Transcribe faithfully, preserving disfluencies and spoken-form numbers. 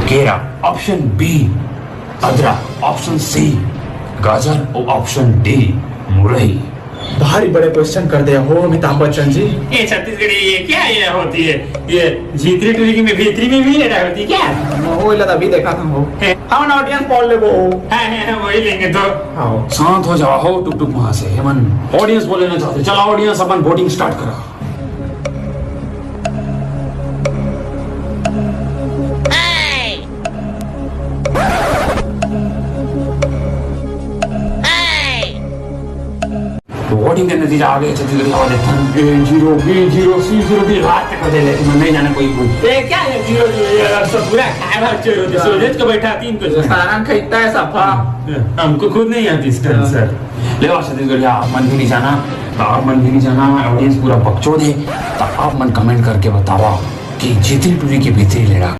केरा, option B अदरक, option C गाजर और option D मुरई। भारी बड़े question कर दे हो अमिताभ बच्चन जी। ये छत्तीसगढ़ी, ये क्या ये होती है? ये झितरी टुरी की में भीतरी में भी लेना होती है क्या? वो लता भी देखा था हो। है। हम audience poll लेबो। हाँ, हाँ, हाँ, वही लेंगे तो। हाँ। शांत हो जाओ हो, टुक टुक वहां से। हमन audience poll लेना चाहते। चला audience, अपन voting start करा। Voting के नतीजा आ गए छत्तीसगढ़ वाले। A zero, B zero, C zero, D रात तक कर दे, लेकिन मैं नहीं जाना कोई कोई। ये क्या है zero zero? ये सब पूरा खाए भाग चोर होते हैं। सोच के बैठा तीन को। सारा खरीदता है सफा। हमको खुद नहीं आती इसका आंसर। ले आओ छत्तीसगढ़िया, आप मन भी नहीं जाना, तो आप मन भी नहीं जाना, audience पूरा बकचोद है, तो आप मन comment करके बतावा कि झितरी टुरी के भीतरी लेना।